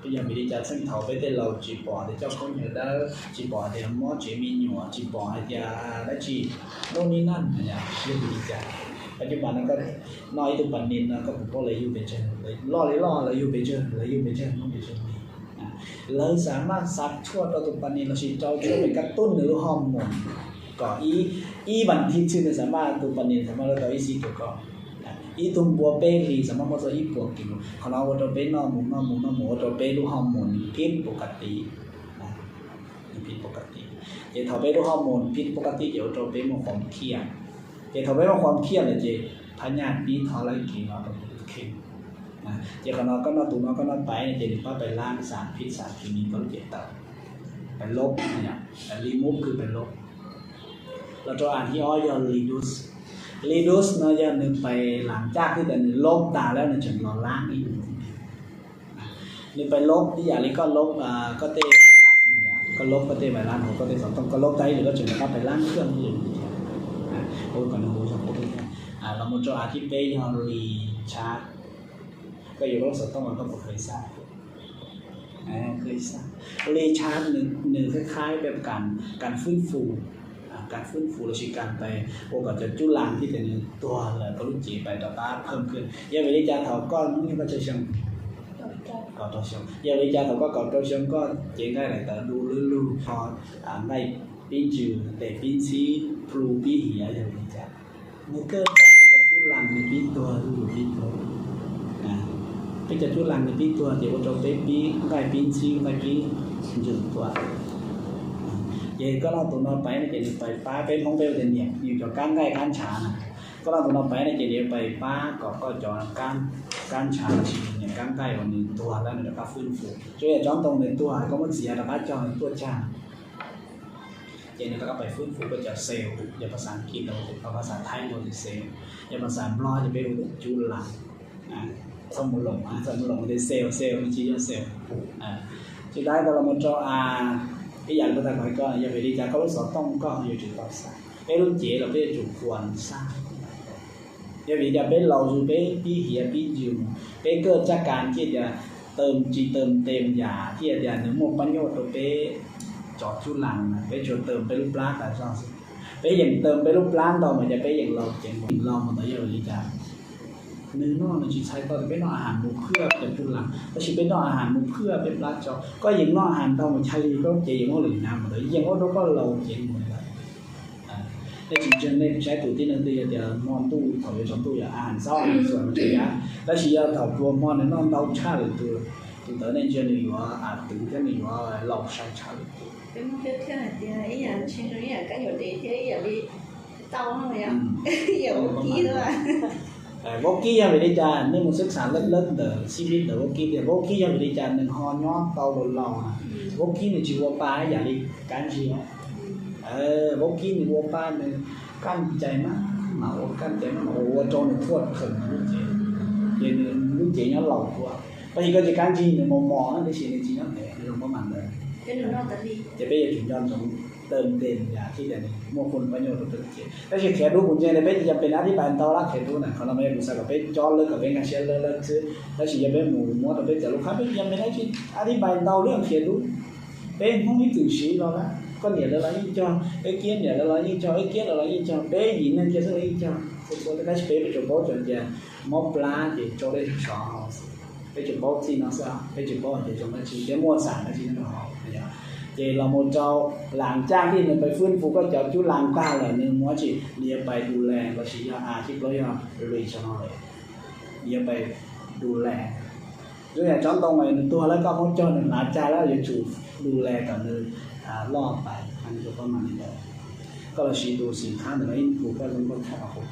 Yog vim li cas txheej thaum peb tej laus tsis pom tias coj khaub ncaws dawb, tsis pom tias mob tsev me nyuam, tsis pom hais tias dab tsi, lub nib naj, yog vim li cas? Pab cub pas no koj noj ib tug pas nis no koj puas paub lawv yug pes tsawg? Loj li loj lawv yug pes tsawg? Lawv yug pes tsawg, mob pes tsawg? Lawv xam maj xa tshuaj rau tus pas nis lossis rau tshuaj pem kab tub nws lub hoj mus kom ib, ib vas thib txhij nws xam maj, tus pas nis xam maj lawv tau ib xib tus koj. Ib tug npua peb hlis xam maj muaj txog ib puas kis. Qhov no ua rau peb noj mus noj mus noj mus ua rau peb lub hoj mus nws phib pus kas tiv, nws phib pus kas tiv. Ces thaum peb lub hoj mus phib pus kas tiv ces ua rau peb muaj qhuam khiaj. Ces thaum peb muaj qhuam khiaj lawm ces phab nyaj pib thov lawv kev no rau peb lub kheej. Ces qhov no koj noj tus no koj noj pais no ces nws pab pais lab xam phib xam phim nis tau lub cev taw. Pais lob, li mub kwv pais lob. Los rau as thib ob yog li dus. Li dus no yog nws pais lam caj twb tas nws lob tas lawm nws tseem los lab ib nus. Nws pais lob ib yam li koj lob koj tej, koj lob koj tej vais lab hauv koj tej xov tooj, koj lob tag ib lwm koj tseem rov qab pais lab khwj ib lwm thiab. Ua kom nws hu zog pub thiab. Los mus rau as thib peb yog li tshab. Koj yuav lub xov tooj los koj puas kheev xaj? Li tshab nws khaib khaib peb kas fwb fus, kas fwb fus lossis kas pais ua kom cov cub las thiab ces nws tuag lawm tau lub cev pais rov qab phawj khwj. Yog vim li cas thaum koj hnub nyoog koj tsawg xyoo? Kaum rau xyoo. Yog vim li cas thaum koj kaum rau xyoo koj cev nqaij daim tawv du lug lug, ho nqaij pib ntsws, tes pib ntxhib, plhu pib hiav, yog vim li cas? Nws kawj tag peb cov cub las nws pib tuag, pib tuag. Peb cov cub las nws pib tuag ces ua rau peb pib nqaij pib ntxhib, nqaij pib ntsws tuaj. Ces koj noj tus no pais no ces nws pais pab peb Hmoob peb ua tias niam yus cov kab nqaij kab ntshav na. Koj noj tus no pais no ces nws yuav pais pab kom koj cov kab ntshav lossis niam kab nqaij uas nws tuag lawm nws rov qab fwb fus. Tsuas yog tsob ntoo nws tuag koj muab txiav rov qab coj nws tuaj cag. Ces nws rov qab pais fwb fus koj cov cell, yog phas xas As kiv los, phas xas Thaib los cell, yog phas xas Nplog ces peb hu tias cub las. Txhob mus loom, txhob mus loom tias cell, cell nws tsis yog cell. Tsis tas tau los mus rau as, ib yam li kuv tau hais koj, yog vim li cas koj lub xov tooj koj yuav tsum tau xaj, peb lub cev los peb yuav tsum kuas xaj. Yog vim li cas peb laus zus peb pib hiav pib ntsws mus, peb kawj tsab kas thiaj tias tawm tsis tawm tes yam thiaj tias nws muaj pab nyuaj rau peb cov cub las na, peb tsuas tawm peb lub plab tas zog xwb. Peb yeem tawm peb lub plab ntau mas cas peb yeem laus ceev mus, laus mus ntawd yog vim li cas? Nws noj nws tsis txhais tau tias peb noj a has mus phwj cov cub las, tab sis peb noj a has mus phwj peb plab tso. Koj yeem noj a has ntau mus chaw li koj lub cev yeem muaj lwm hnav mus ntawd yeem ua rau koj laus ceev mus lawm. Nej tsis ntseeg nej saib tus tib neeg twg yog tias hmo ntuj thaum yuav tsaus ntuj yog a has xaub a has xuas mus tsis yam, tab sis yog thaum pluas hmo nws noj ntau tshaj lwm tus, tus ntawd nej ntsia nws yuav a twv thiab nws yuav laus sai tshaj lwm tus. Peb Hmoob thiaj hais tias ib yam tshee zoo ib yam kab nyuam dev thiab ib yam li tau no yom, ib yam vaub kib. Vaub kib yog vim li cas nej mus xwb xam lawb lawb ntawm xib fib ntawm vaub kib tias vaub kib yog vim li cas nws ho nyob tau laus laus na. Vaub kib nws tsis ua pa ib yam li kab ntsig. Vaub kib nws ua pa nws kaj cai maj mam ua, kaj cai maj mam ua, ua rau nws thuaj kheem lub cev, ces nws lub cev nyob laus tuaj. Tab sis koj tsis, kab ntsig nws mos mos na, tab sis nws tsis nyob ntev, nws zoo maj mam ntawd. Ces peb yuav tsum nco ntsoov tawm tes yam thiaj tias nws muaj qhov pab nyuaj rau peb lub cev. Tab sis qhiav dub kuv ntseeg tias peb tsis cov pem ab thib pais ntau lab qhiav dub na, qhov no mas yog kuv xav kom peb cob lawb kom peb nkag siab lawb lawb xwb. Tab sis yog peb mus muab rau peb cov lub qab peb cov pem ab thib pais ntau lub qhiav dub. Peb Hmoob ib txwm siv los lawm, koj niam lawv los yeej cog, peb kiab niam lawv los yeej cog, peb kiab lawv los yeej cog, peb yim neeg kiag xwb los yeej cog. Tab sis peb, peb tsuas paub tseeb tias mob plab ces tsau dej sov. Peb tsuas paub txij no xwb, peb tsis paub hais tias zoo dab tsi thiab muaj xam dab tsi nyob rau hauv. Ces los mus rau las caj thiaj nws pais fwb fus koj cov cub las tag lawm nws mus dab tsi, nws yuav pais du las lossis yog a thib plaub yog regional, nws yuav pais du las. Zoo yam tsob ntoo uas nws tuag lawm koj muab cog nws hnav cag lawm yuav tsum du las kom nws loj pais, nws rau koj mam li ntawd. Koj los siv tus xim khab ntawm no ib ntus koj lub nkauj tshaj qhov,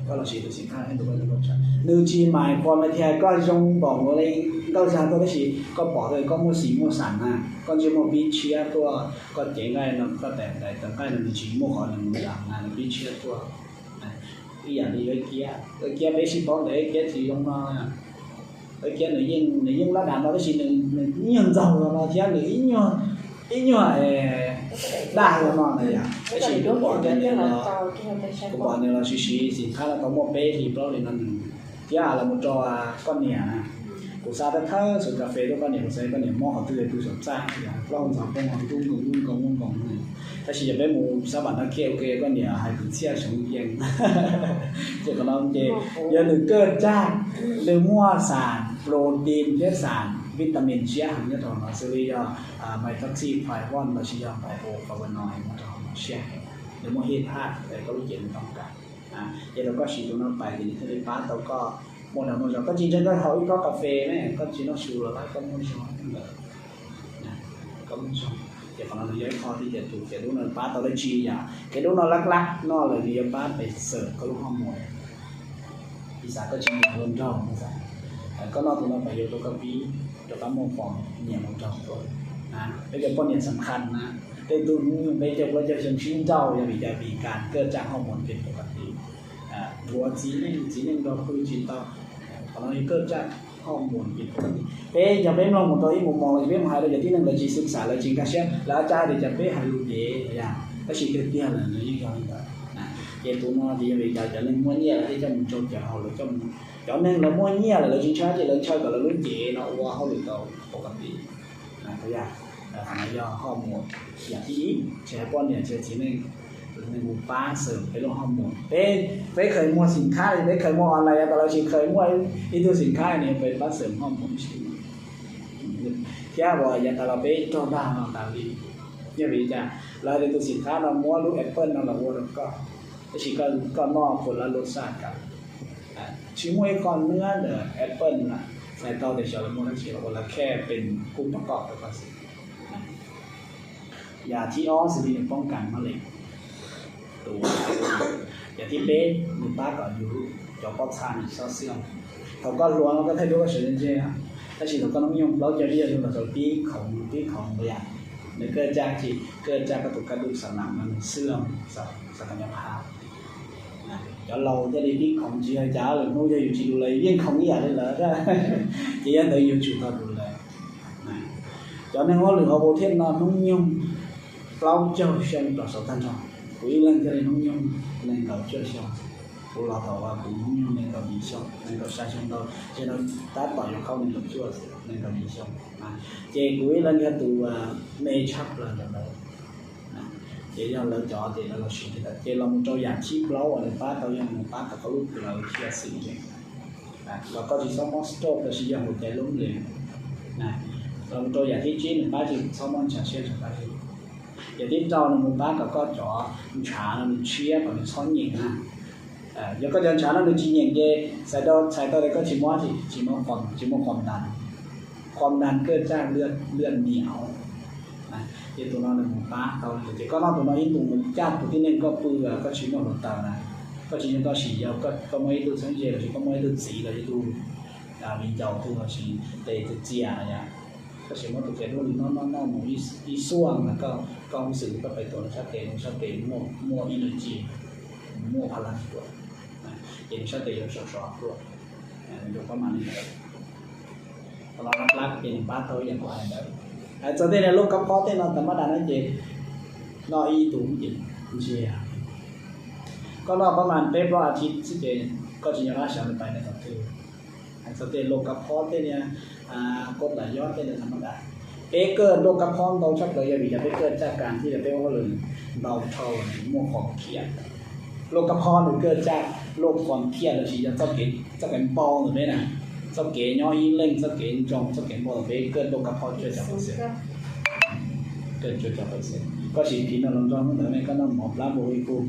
koj los siv tus xim khab ib ntus koj lub nkauj tshaj. Nws tsis mais qhuas mas thiaj koj zoo npaum ua li nkauj zag tuaj, tab sis koj pom tias koj muaj xim muaj xam na, koj ntsej muag pib tshiab tuaj, koj cev nqaij no koj daim tawv nqaij no nws tsis muaj qhov nws mus yam na, nws pib tshiab tuaj. Ib yam li ib kiab, ib kiab peb sib paub ntawd ib kiab tsis zoo no. Ib kiab nws yeej, nws yeej lab dam no tab sis nws ib nyuag ntxaug los no thiab nws ib nyuag, ib nyuag daj los no na yom. Tab sis kuv pom nws, kuv pom nws los siv siv xim khab no tau muaj peb hlis plaub hlis no nws, thiab los mus rau koj niam na, Kuv xa thawj thawj xub kas fes rau koj niam, kuv xav koj niam mob qhov twg tu saum txaj, plaub hau ntxhov poob, nkoos nkoos nkoos nkoos. Tab sis yog peb mus sab vam no kiag ua ke, koj niam hais kwv txhiaj xyoo yees. Ces qhov no ces yog nws kawj tsaj, nws muaj xam protein thiab xam vitamin tshiab heev nyob rau no, xws li yog maitoxin, fiber lossis yog bioflavonoid nyob rau no siab heev, nws muaj hit haj es koj lub cev nws tau kam. Ces rau koj siv tus no pais ces nws thiaj li pab tau koj muaj dag muaj zog. Koj tsis ntseeg koj haus ib kob kas fes ne, koj tsis noj su los lawm koj muaj zog lawm, koj muaj zog. Ces qhov no nws yog ib qho tias tus kev dub no pab tau dab tsi yom? Kev dub no laj laj noj lawm nws yuav pab pes xawm koj lub hauj lwm, piv xam koj tsis nyiam hluas nraug, koj noj tus no pab yuav rau koj pib rov qab muaj qhov nyiam hluas nraug tuaj. Peb cov poj niam xam khaj na, tej tug hnub nyoog peb caug plaub caug xyoo sib nrauj yog vim cas? Vim kas kawj tsaj hauj lwm pes pov ka ti, ua txiv neej txiv neej nrog pw tsis tau. Qhov no yog kawj tsaj hauj lwm pes pov ka ti. Peb cov peb mloog mus tau ib mus mos los peb mus hais rau cov tib neeg lawv tsis xwm xam lawv tsis nkag siab, lawv tsa tias cas peb hais lus dev yom, tab sis tiag tiag lawm nws yeej yog li ntawd. Ces tus no ces yog vim cas cov neeg muaj nyiaj lawv thiaj coj mus tsau cawv haus, lawv coj mus, cov neeg lawv muaj nyiaj lawm lawv tsis ntshaw ces lawv ntshaw kom lawv lub cev no ua hauj lwm tau pov ka ti. Qhov no yog hauj lwm yam thib ib, tsis hais poj niam tsis hais txiv neej, nws mus pab xwm peb lub hauj lwm. Peb, peb kheev muag xim khab, peb kheev muag online tas los sis kheev muaj ib tug xim khab nws pab xwm hauj lwm ib si. Thiab uas yav tas los peb raug dag no tas li, yog vim cas? Lawv hais tias tus xim khab no muab lub apple no los ua rau koj, tab sis koj noj puas lab lub saj kas, tsis muaj ib qho nuab ntawm apple na, txhais tau tias xyov lawv muaj dab tsi los ua, lawv khej pes kub pov koj rau koj xwb. Yam thib ob xws li nws poob kas mab lees, tus, yam thib peb nws pab kom yus cov pob txha nws sob xwb. Thaum koj hluas no koj thaij duab koj sawv ntseg, tab sis thaum koj hnub nyoog plaub caug ib los tau pib khoov pib khoov yam, nws kawj tsaj tsis kawj tsaj koj tus kab dub xa nam no nws xwb, xa koj nyob phab. Cov laus thiaj li pib khoov tsis hais cas, lwm hnub yog yus tsis dus lawm yeej khoov ib yam li lawm, ces yog ntawd yus tsum tau dus lawm. Cov neeg hauj lwm hauv paus thiaj no hnub nyoog plaub caug xyoo los saum tag nrho. Kuv ib leeg thiaj li hnub nyoog nees nkaum cuaj xyoo. Kuv los thaum uas kuv hnub nyoog nees nkaum yim xyoo, nees nkaum xya xyoo ntau, ces no tab tom yuav qhau nees nkaum cuaj, nees nkaum yim xyoo. Ces kuv ib leeg yog tus me tshaj plaws ntawm lawv. Ces yog lawv cov ces lawv los siv li ntawd, ces los mus rau yam thib plaub uas nws pab tau yog nws pab tau koj lub plawv thiaj xwm ntsees, kom koj tsis txhob mob stroke los sis yog huv cai lub nplees. Los mus rau yam thib tsib nws pab tsis txhob mob ntshav siab ntshav dab. Yam thib rau nws mus pab kom koj cov ntshav no nws tshiab kom nws txhob nyeem na. Yog koj cov ntshav no nws tsis nyeem ces txhais tau, txhais tau tias koj tsis mob, tsis mob, tsis muaj qhuam ntas. Qhuam ntas kawj tsaj lwaj niam. Ces tus no nws mus pab tau li, ces koj noj tus no ib ntus mus caj tus tib neeg koj pw, koj tsis muaj hluav taws na, koj tsis nyob toj sim, yog koj muaj ib tug txheeb ze los sis koj muaj ib tug txiv los sis tus viv ncaus twg los sis tes twg txias na yom, koj tsis muab tus qe dub li no noj noj mus ib xuaj ntawd koj, koj xwm koj pais tuav nws sab tes, nws sab tes muaj energy, muaj pha la tuaj, ces nws sab tes yuav sov sov tuaj. Nws rau pab mas li ntawd. Qhov no lab plab ces nws pab tau ib yam kuv hais ntawd. Hais txog tej niag loj kab phob tej no tas mab dam no ces noj ib tug ces ntsiag. Koj noj pab mas peb plaub as thiv xwb ces koj tsis nco qab xyov nws pais nws qhov twg. Hais txog tej loj kab phob tej niag koj tas yob tej niag tas mab dam, peb kawj loj kab phob ntau tshaj plaws yog vim yog peb kawj tsaj kas thiab yog peb ua hauj lwm ntau dhau muaj qhov khiam. Loj kab phob nws kawj tsaj loj qhov khiam los sis yog txoj kev, txoj kev npau ntawm peb na, txoj kev nyob ib leeg, txoj kev ntsoog, txoj kev npau ntawm peb kawj loj kab phob cuaj caum percent. Kawj cuaj caum percent. Koj sim phiv no los nrog hnub ntawd ne koj noj mov plab npau ib pug,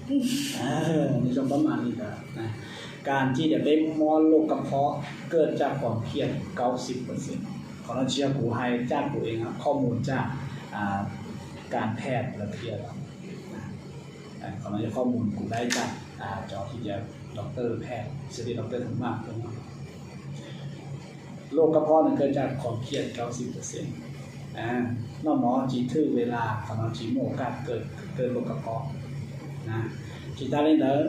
nws zoo pab mas li ntawd. Kas thiab yog peb mob loj kab phob kawj tsaj qhuam khiaj kaub xib percent. Qhov no tsis yog kuv hais tsaj kuv eev, qhov mus tsaj kas phaj lawv qhia. Qhov no yog qhov mus kuv dai tsaj cov hais tias doctor phaj, xws li doctor Thoob Maj, loj kab phob nws kawj tsaj qhuam khiaj kaub xib percent. Noj mov tsis thwj ves las, qhov no tsis muaj kaj kawj loj kab phob. Tsis tas li ntawd,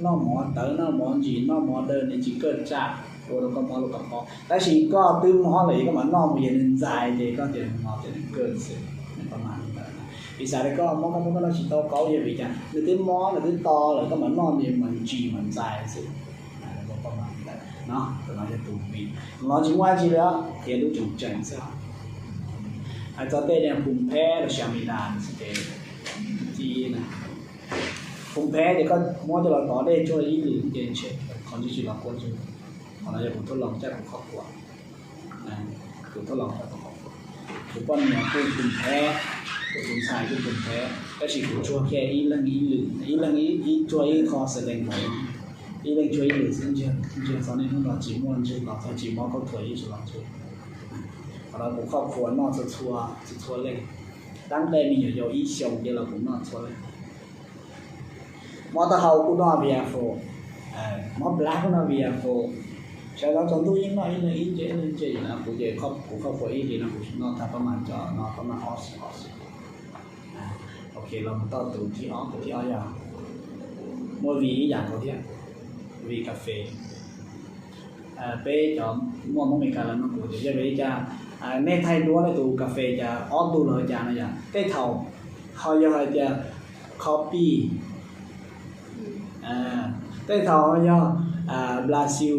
noj mov tawv, noj mov ntsim, noj mov daw nws tsis kawj tsaj ua rau koj mob loj kab phob, tab sis koj twb mob lawm es koj mam noj mus ces nws ntxais ces koj tias no ces nws kawj xwb, nws pab mas li ntawd. Piv xam tias koj mob kab phob koj noj tsis tau kaub yog vim cas? Nws twb mob nws twb to lawm, koj mam noj nws mas ntsim mas ntxais xwb. Pab mas li ntawd. No, tus no yog tus vim, tus no tsis muaj dab tsi li, qhia lub tseem tseem xwb. Hais txog tej niag phum pheb los sis a mi das ces, phum pheb ces koj muab coj los tov dej tsuag ib lwm ces ntshe qhov ntsis tsis los kua ntsuj. Qhov no yog kuv tub Loos caj kuv qhov kuam, kuv tub Loos caj kuv qhov kuam. Kuv poj niam kuj phum pheb, kuv tus ntxhais kuj phum pheb, tab sis kuv tsuag kiag ib leeg ib lwm, ib leeg ib tsuag ib qho xwb leej, ib leeg tsuag ib lwm xwb. Ntsia txog niaj hnub no tsis muaj ntswg los txog tsis mob khaub thuas ib tsis los ntswg. Qhov no kuv qhoj qhua noj txhua txhua leej, tab sis me nyuam yaus ib xyoos ces los kuv noj txhua leej. Mob taub hau kuj noj Viaform, mob plab kuj noj Viaform. Sawv daws tsaus ntuj yeej noj ib leeg ib nce ib leeg ib nce na, kuv ces kuv qhoj qhua ib hlis no kuv noj tag pab mas cov no pab mas ob xyoos ob xyoos. Ok, los mus txog tus thib ob, tus thib ob yog muaj vim ib yam nkaus thiab, vim kas fes. Peb cov muaj Hmoob Meskas lawv nug kuv tias yog vim li cas nej thaij duab nej tus kas fes cas ob tug los cas no yom. Tej thaum ho yog hais tias coffee, tej thaum ho yog Brazil,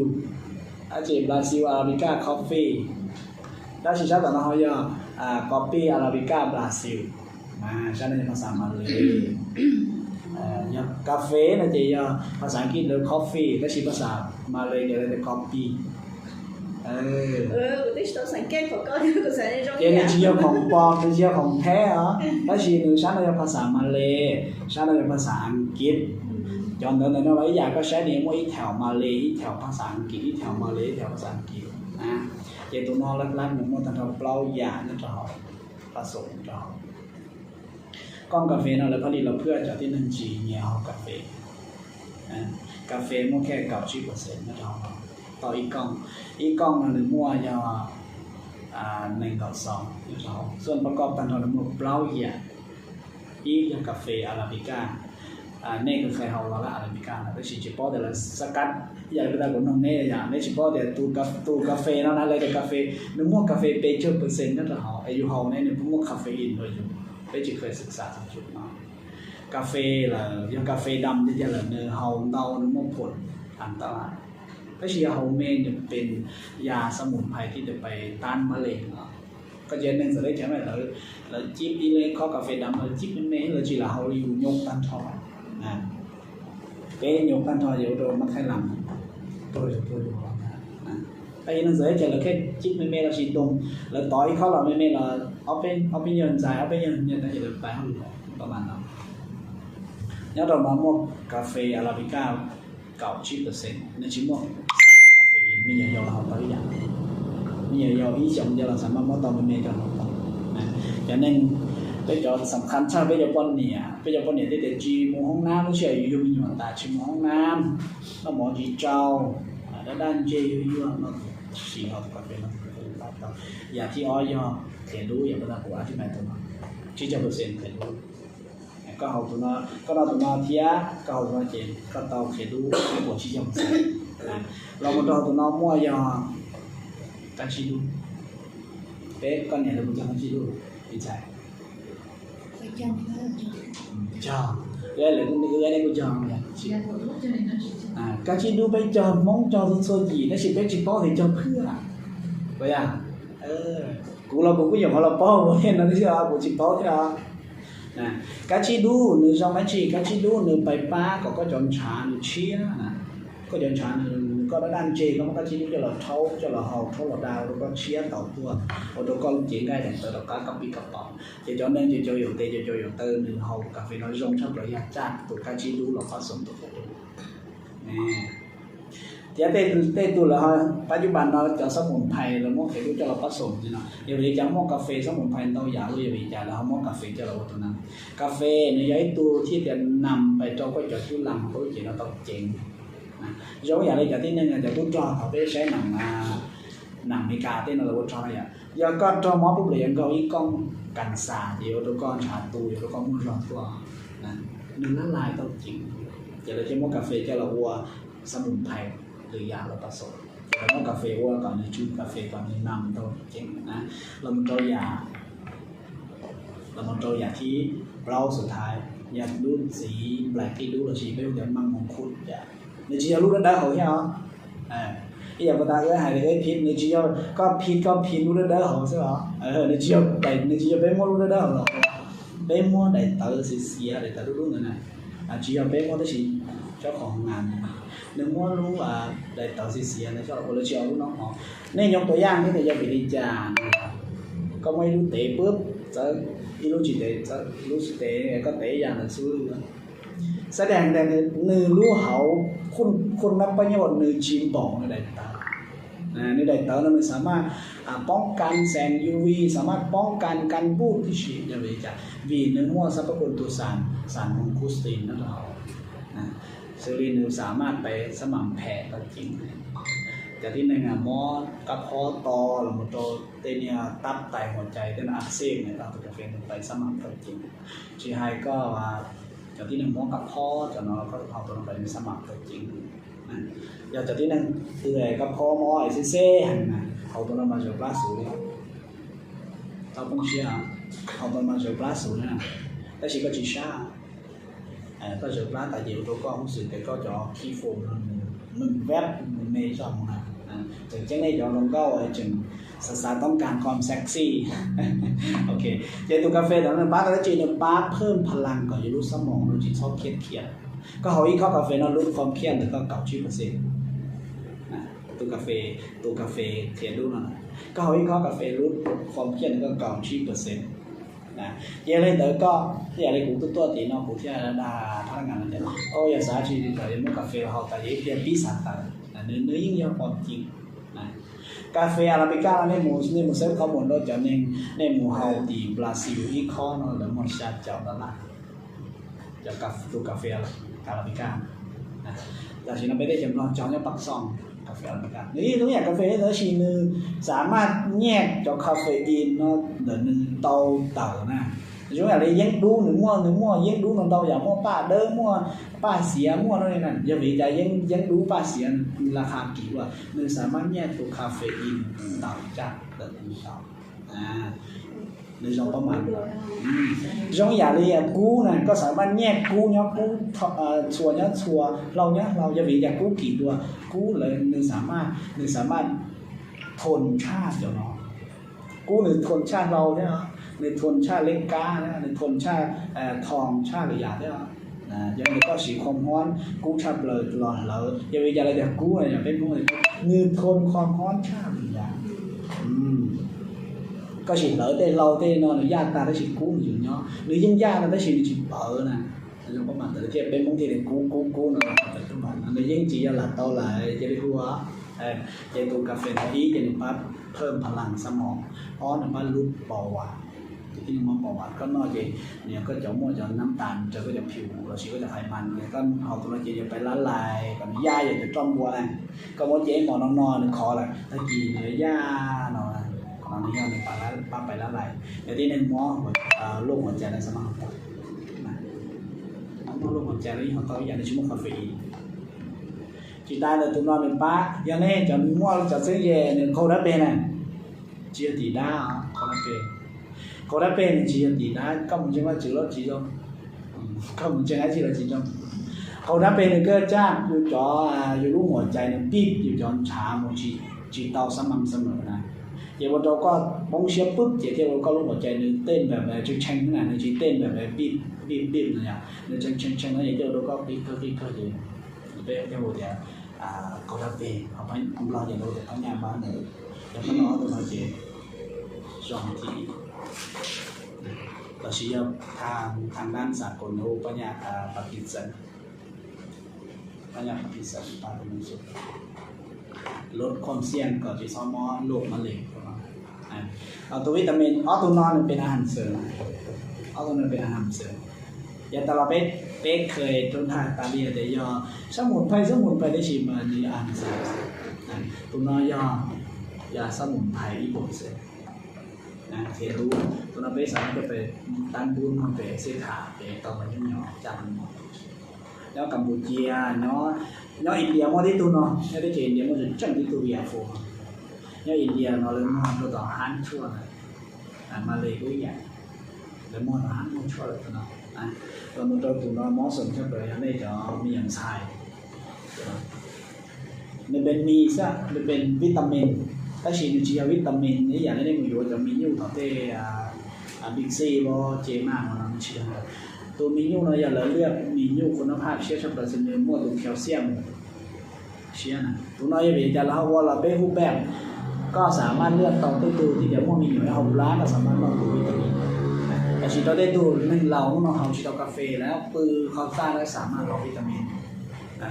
ces Brazil Arabica coffee, tab sis sab tom no ho yog coffee Arabica Brazil. Sab no yog phas xas Malay. Yog kas fes no ces yog phas xas Askiv lawv coffee, tab sis phas xas Malay ces lawv tias coffee. Ces nws tsis yog khoom pom, nws tsis yog khoom theb os, tab sis nws sab no yog phas xas Malay, sab no yog phas xas Askiv. Cov ntawv ntawm no los ib yam, koj saib nws muaj ib thaum Malay, ib thaum phas xas Askiv, ib thaum Malay, ib thaum phas xas Askiv. Ces tus no lab lab nws muaj tag nrho plaub yam nyob rau hauv, pab xaus nyob rau hauv. Kooj kas fes no lawv pab li los phwj cov tib neeg tsis nyiam haus kas fes. Kas fes muaj kiag kaum tsib percent nyob rau hauv, tau ib kooj, ib kooj no nws muaj yog nees nkaum xoo nyob rau hauv, xuaj pab koj tag nrho nws muaj plaub yam. Ib yog kas fes Arabica, nej kheev haus los lab Arabica no tab sis tsis paub tias lawv xab kab, ib yam li kuv tau kuv noog neb yom, neb tsis paub tias tus kas fes no na lawv tias kas fes nws muaj kas fes pes tsawg percent nyob rau hauv es yus haus ne nws muaj caffeine rau yus, peb tsis kheev xwm xam txog tsum no. Kas fes lawm yog kas fes dam tiag tiag lawm nws haus ntau nws muaj phuam an ta lais, tab sis yog haus me nws pes yas xab mus phais thiab tus pais tab mab les no. Koj cia neeg txawm teb chaws lawv cib ib leeg khob kas fes dam lawv cib me me lawv tsis lam haus li yus nyuj tag nrho. Peb nyuj tag nrho yuav ua rau mab thaib lam tuag tuag. Tab sis neeg txawm teb chaws lawv kheej cib me me los sis doog, lawv tov ib khob los me me los ob peb nyuag ntxais ob peb nyuag nyiaj tab sis lawv pais hauj lwm pab mas no. Nyob rau no muaj kas fes Arabica kaum tsib percent, nws tsis muaj kas fes, me nyuam yaus los haus tau ib yam, me nyuam yaus ib xyoos ntawd los xav mas muab tau me me rau no. Cov neeg, peb cov xam khaj tshaj peb cov poj niam, peb cov poj niam thiaj tias tsis mus hoob nab, lub sij hawm yus yug me nyuam tas tsis mus hoob nab, noj mov tsis tsau, dab dab ntseg yuag yuag no, tsis haus kas fes no. Yam thib ob yog qhiav dub, yog pab tau kuv ab tib mais tus no, tsib caug percent qhiav dub. Koj haus tus no, koj noj tus no thiab koj haus tus no ces koj tau qhiav dub ib puas tsib caug percent. Los mus rau tus no muaj yog kab tsib dub. Peb koj niam lawv mus cog kab tsib dub ib txhais? Cog, lawv kuj cog. Kab tsib dub peb cog, Hmoob cog txhua txhua yim tab sis peb tsis paub tias cog phwj. Puas yog? Kuv los kuv kuj nyuam qhuav los paub ua li no thiab, kuv tsis paub thiab. Kab tsib dub nws zoo dab tsi? Kab tsib dub nws pais pab kom koj cov ntshav nws tshiab na. Koj cov ntshav nws, koj dab dab ntseg, koj muab kab tsib dub coj los rhaub, coj los haus, rhaub los da ua rau koj tshiab tau tuaj, ua rau koj lub cev nqaij daim tawv rov qab koj pib koj paum. Ces cov neeg ces cov yaum tes, cov yaum taw nws haus kas fes no zoo tshaj plaws yog tsaj tus kab tsib dub los pab xoom tus qhiav dub. Thiab tej tug lawv pab cub pas no cov xab mus phais lawv muab qhiav dub coj los pab xoom no, yog vim li cas muaj kas fes xab mus phais ntau yam luaj, yog vim li cas lawv ho muab kas fes coj los ua tus neeg? Kas fes nws yog ib tug thiaj tias nas pais rau koj cov cub las, koj lub cev no tau ceev. Zoo yam li cov tib neeg cov tub rog thaum peb saib nas Meskas tej no lawv ua rog no yom, yog koj raug mob pub plaws yuav nkaug ib kooj kas xas ces yuav ua rau koj ntshav tu, yuav ua rau koj muaj zog tuaj. Nws lab lais tau ceev, ces lawv thiaj muab kas fes coj los ua xab mus phais lwm yam los pab xoom. Ces lawv muab kas fes ua kom nws tsw kas fes kom nws nas tau ceev na. Los mus rau yam, los mus rau yam thib plaub xub thaiv, yog lub txiv nplaim qij dub los sis peb hu tias maj moos khuj yam. Nws tsis yog lub dawb dawb hauv thiab os. Ib yam puas tas wb hais tias wb phim, nws tsis yog koj phim, koj phim lub dawb dawb hauv xwb os. Nws tsis yog, nws tsis yog peb muab lub dawb dawb hauv los, peb muab daim tawv xiav xiav, daim tawv dub dub ntawd na, tsis yog peb muab tab sis tsob qhov nas, nws muab lub daim tawv xiav xiav ntawd coj los ua lawv tsis ua lub no hov. Nej nyob tua yaj thiab tias yog vim li cas koj muab ib lub tev pub txawv, ib lub tsis tev txawv, lub tsis tev koj tev yam ntawd xwb. Xab dees nws lub hauv khuj nab pab nyob nws tsis npaum nws daim tawv. Nws daim tawv no nws xam maj poob kas xees U V, xam maj poob kas kas npuj tib si. Yog vim li cas? Vim nws muaj xab pab khuj tus xas, xas mus kuj xis no rau hauv, xws li nws xam maj tev xab mam phem tau ceev. Cov tib neeg muab kab phob to los mus rau tej niag tab tais huas cai tej no a xej na, tus kas fes nws tev xab mam tau ceev. Tsis hais koj cov tib neeg muab kab phob cov no koj haus tus no pais nws xab mam tau ceev. Yog cov tib neeg twg kab phob mob es xeb xeb heev na, haus tus no mas zawv plab xus li. Tau poob siab, haus tus no mas zawv plab xus li na. Tab sis koj tsis sab, koj zawv plab tas ces ua rau koj hub xwm tias koj cov khib fum no nws veb nws me zog na. Tseem ceeb nej cov hluas nkauj tseem xav xav toob kas kom sexy. Ok, ces tus kas fes ntawd nws pab tau dab tsi? Nws pab phwj pha las kom yus lub xab moos no tsis txhob khiab khiab. Koj haus ib khob kas fes no lub qhov khiab ntawm koj kaum tsib percent. Tus kas fes, tus kas fes qhiav dub no, koj haus ib khob kas fes lub qhov khiab ntawm koj kaum tsib percent. Ces li ntawd koj, ib yam li kuv tuaj tuaj tim no kuv thiaj dag phab ngas tias, o, yog xav tsis tau yuav muab kas fes los haus tas yog ib pliag pib xav tawm. Nws, nws yeej yog pom ceev. Kas fes Arabica no nej mus, nej mus xeeb qhov muag rau cov neeg, nej mus haus tim Brazil ib khob no lawv muag xya caum dollar. Cov tus kas fes Arabica, tam sim no peb teb chaws Nplog cog nyob Pab Xoo, kas fes Arabica nws yeej zoo yam kas fes tab sis nws xam maj nyiaj cov caffeine no ntawm nws tau tawm na. Zoo yam li yeeb dub, nws muaj, nws muaj yeeb dub no ntau yam, muaj paj dawb, muaj paj xiav, muaj no na. Yog vim li cas yeeb dub paj xiav las qha kim ua? Nws xam maj nyiaj tus caffeine ntawm caj ntawm nws tau. Nws zoo pab mas, zoo yam li kub na, koj xam maj nyiaj kub nyob kub, txhua nyob txhua, hlau nyob hlau. Yog vim li cas kub kim dua? Kub lawv nws xam maj, nws xam maj thon tshaj cov no. Kub nws thon tshaj hlau thiab, nws thon tshaj leb kab thiab, nws thon tshaj, thon tshaj lwm yam thiab. Yog li koj siv khom hob kub tshaj plaws los hlawv, yog vim li cas lawv tias kub no yog peb Hmoob, nws thon khom hob tshaj lwm yam. Koj sim hlawv tej hlau tej no nws yaj tag tab sis kub nws tseem nyob, nws yeej yaj no tab sis nws tsis pawv na. Zoo pab mas ntawd thiaj peb Hmoob thiaj li kub kub kub no, nws yeej tsis yog lam tau lawm cia li hu. Ces tus kas fes no ib ces nws pab phwj pha las xab moos, ob nws pab lub pos vas, tus tib neeg mob pos vas koj noj ces nws yog koj cov muaj cov nab tas raws koj cov phiv lossis koj cov hais mas, koj haus tus no ces yuav pais lab lais kom nws yaj yam cov roj npua na. Koj muab cia ib hmos no no nws khov lawm tag kis nws yuav yaj no, qhov no nws yog nws pab pais lab lais. Yog tib neeg mob luj huas cai no xab maj tau, muaj luj huas cai no yeej ho tau ib yam, nws tsis muaj caffeine. Tsis tas ntawd tus no nws pab, yog nej cov muaj cov txeeb ze nws qhau dab peg na, tsis yog tim dab, qhau dab peg. Qhau dab peg nws tsis yog tim dab, koj mus ntseeg Vajtswv los tsis zoo, koj mus ntseeg dab tsi los tsis zoo. Qhau dab peg nws koj tsaj yus cov, yus lub huas cai nws pib yus cov ntshav mus tsis tau xab mam xab mam na. Ces ua rau koj poob siab pwb ces thiaj ua koj lub huas cai nws tej npam tshee tshee na, nws tsis tej npam pib pib pib no yom, nws tshee tshee tshee no ces thiaj ua rau koj qi kawg qi kawg ces peb thiaj hu tias qau dab peg, ho Nplog ces lawv hu tias pab nyaj pab ntawd. Yog pab no tus no ces zoo thiab, lossis yog tha, tha nab xav kaus nws hu pab nyaj Parkinson, pab nyaj Parkinson, pab tus no xwb. Lub khom xiaj kom tsis txhob mob luj mob lis. Tus vitamin ob tug no nws pes a ham xwm, ob tug no pes a ham xwm. Yav tas los peb, peb kheev rau dag tas li tias yog sab mus phais, sab mus phais tab sis mas nws yog a ham xwm. Tus no yog, yog sab mus phais ib pum xwm. Qhiav dub, tus no peb xav coj pem tab dub no pem xij tham pem tau mas nyob nyob caj no. Nyob Cambodia, nyob, nyob India muaj tib tug no, nyob teb chaws India muaj tseem tseem tib tug Via Foam. Nyob India no lawv muag rau tom hab tshuaj na, Malay kuj ib yam, lawv muag tom hab muag tshuaj lawm tus no. Los mus rau tus no mob xoom tshaj plaws yog nej cov me nyuam ntxhais. Nws pes mis xwb, nws pes vitamin, tab sis nws tsis yog vitamin ib yam li nej mus yuav cov mis nyuj tom tej Big C los ces mas no nws tsis yog. Tus mis nyuj no yog lawv liaj mis nyuj khun nab phaj siab tshaj plaws, nws muaj tus calcium siab na. Tus no yog vim li cas lawv ho ua los peb hub peb, koj xam maj liaj tau tej tug tej cov muaj me nyuam hauv plab, koj xam maj noj tus vitamin. Tab sis rau tej tug neeg laus hnub no haus tsis tau kas fes lawm, pw qhov txaj lawv xam maj haus vitamin.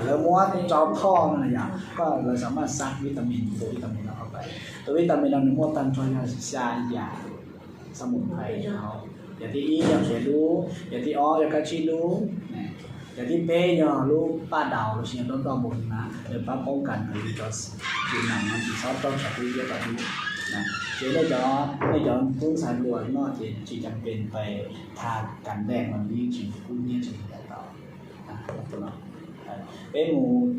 Lawv muab rau thoj no yog koj, lawv xam maj xa vitamin, tus vitamin no qhov pais. Tus vitamin no nws muaj tag nrho yog xya yam xab mus phais hauv. Yam thib ib yog ntses dub, yam thib ob yog kab tsib dub, yam thib peb yog lub paj daus los sis yog nroj nroj mus na, nws pab poob kas nws li cov tsis nam no tsis txhob raug tshav kub thiab tau dub. Ces nej cov, nej cov tub ntxhais hluas noj ces tsis cam pes pais tha kas dej mas yeej tsis kub niab tsis tau. Peb mus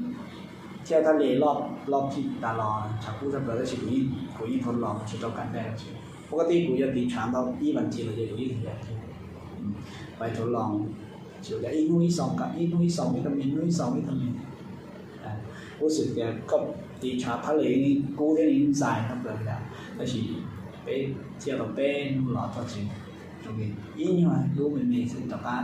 thiaj thaj li loj, loj thib tas los tshav kub tshaj plaws tab sis kuv yeej thauj los tsis rau kas dej. Pub koj tij kuv yog tiv tshav ntau ib vas thiv los ces kuv yeej tiv pais thauj los, tsis ua cas, ib hnub ib xoo, ib hnub ib xoo vitamin, hnub ib xoo vitamin. Kuv xwm tias koj tiv tshav thaj li kub thiab li ntxais tshaj plaws li, tab sis peb thiaj tau peb hnub los txog tsev, ib nyuag lub me me xwb rov qab.